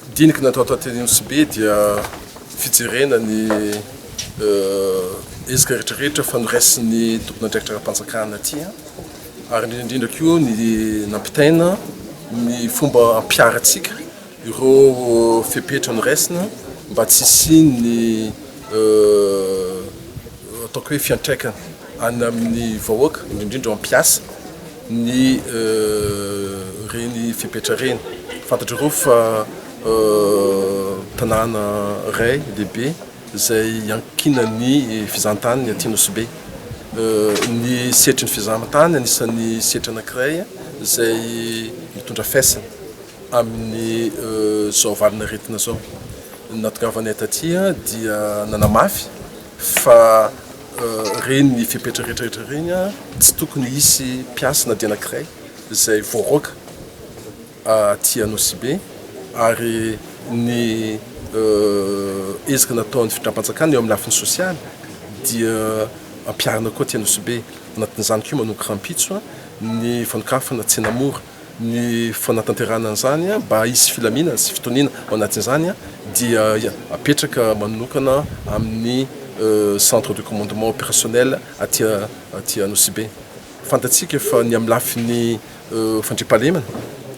Dinika natao taty Nosy Be dia fijerena ny ezaka rehetrarehetra fa noraisin'ny tompon'andraikitra ara-panjakana aty, ary indrindra indrindra koa ny nampitaina ny fomba ampiharantsika ireo fepetra noraisina mba tsy hisian'ny ataoko hoe fiantraikany any amin'ny vahoaka, indrindra indrindra mampiasa ny ireny fepetra ireny. Fantatrareo fa tanàna iray lehibe izay iankinan'ny fizahantany ny aty Nosy Be. Ny sehatry ny fizahantany anisan'ny sehatra anankiray izay mitondra faisana amin'izao valin'aretina izao. Ny nahatongavanay taty dia nanamafy fa ireny fepetra rehetra rehetra ireny tsy tokony hisy mpiasa na dia anankiray izay voaroaka aty Anosibe, ary ny ezaka nataon'ny fitondram-panjakana eo amin'ny lafiny sosialy dia ampiharina koa aty Anosibe. Anatin'izany koa manomboka rahampitso ny fanokafana tsena mora. Ny fanatanterahana an'izany mba hisy filaminana sy fitoniana ao anatin'izany dia apetraka manokana amin'ny centre de commandement opérationnel aty aty Anosibe. Fantatsika fa ny amin'ny lafiny fandriampahalemana,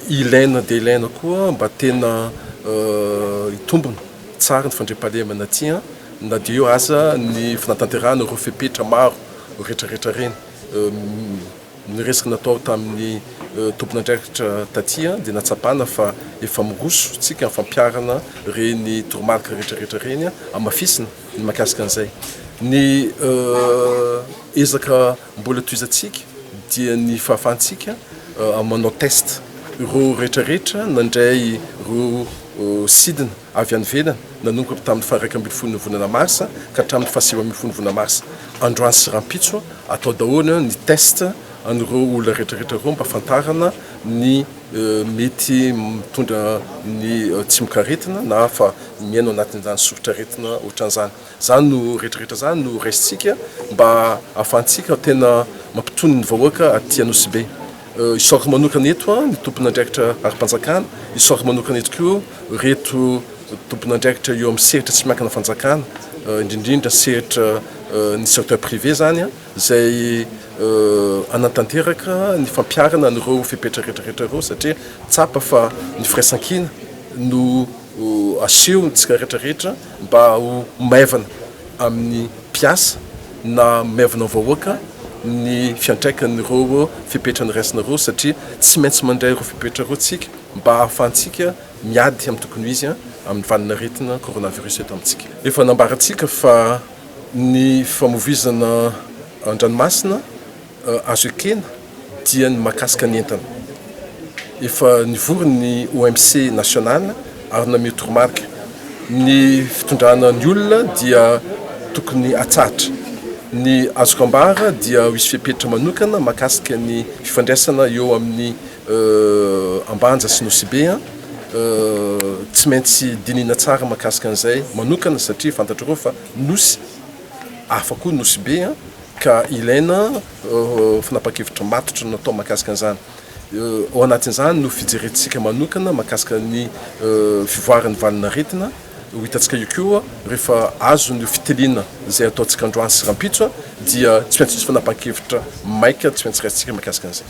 ilaina dia ilaina koa mba tena hitombina tsara ny fandriampahalemana aty na dia eo aza ny fanatanterahana ireo fepetra maro rehetrarehetra ireny. Ny resaka natao tamin'ny tompon'andraikitra taty dia nahatsapana fa efa miroso tsika amin'ny fampiharana ireny toromarika rehetrarehetra ireny, hamafisina ny mahakasika an'izay. Ny ezaka mbola tohizantsika dia ny fahafahantsika manao test ireo rehetrarehetra nandray ireo sidina avy any ivelany nanomboka tamin'ny faha 11 ny volana marsa ka hatramin'ny faha 19 ny volana marsa. Androany sy rahampitso atao daholo ny test an'ireo olona rehetrarehetra ireo mba hafantarana ny mety mitondra ny tsimokaretina na fa miaina ao anatin'izany soritr'aretina ohatran'izany. Izany no rehetrarehetra izany no raisintsika mba hahafahantsika tena mampitony ny vahoaka aty Anosibe. Isaorako manokana eto ny tompon'andraikitra ara-panjakana, isaorako manokana eto koa ireto tompon'andraikitra eo amin'ny sehatra tsy miankina fanjakana, indrindra indrindra sehatra ny secteur privé izany, izay hanatanteraka ny fampiharana an'ireo fepetra rehetrarehetra ireo satria tsapa fa ny firaisankina no asehontsika rehetrarehetra mba ho maivana amin'ny mpiasa na maivana amin'ny vahoaka ny fiantraikan'ireo fepetra noraisina ireo satria tsy maintsy mandray ireo fepetra ireo tsika mba hahafahantsika miady amin'ny tokony ho izy amin'ny valin'aretina coronavirus eto amintsika. Efa nambarantsika fa ny famovoizana an-dranomasina azo ekena dia ny mahakasika ny entana. Efa nivory ny OMC national ary nameho toromarika. Ny fitondrana ny olona dia tokony hatsahatra. Ny azoko ambara dia ho hisy fepetra manokana mahakasika ny fifandraisana eo amin'ny Ambanja sy Nosy Be. Tsy maintsy dinihina tsara mahakasika an'izay manokana satria fantatrareo fa Nosy hafa koa Nosy Be ka ilaina fanapahan-kevitra matotra no atao mahakasika an'izany. Ao anatin'izany no fijerentsika manokana mahakasika ny fivoaran'ny valin'aretina. Ho hitantsika eo koa rehefa azo ny fitiliana izay ataontsika androany sy rahampitso dia tsy maintsy misy fanapahan-kevitra maika tsy maintsy raisintsika mahakasika an'izay.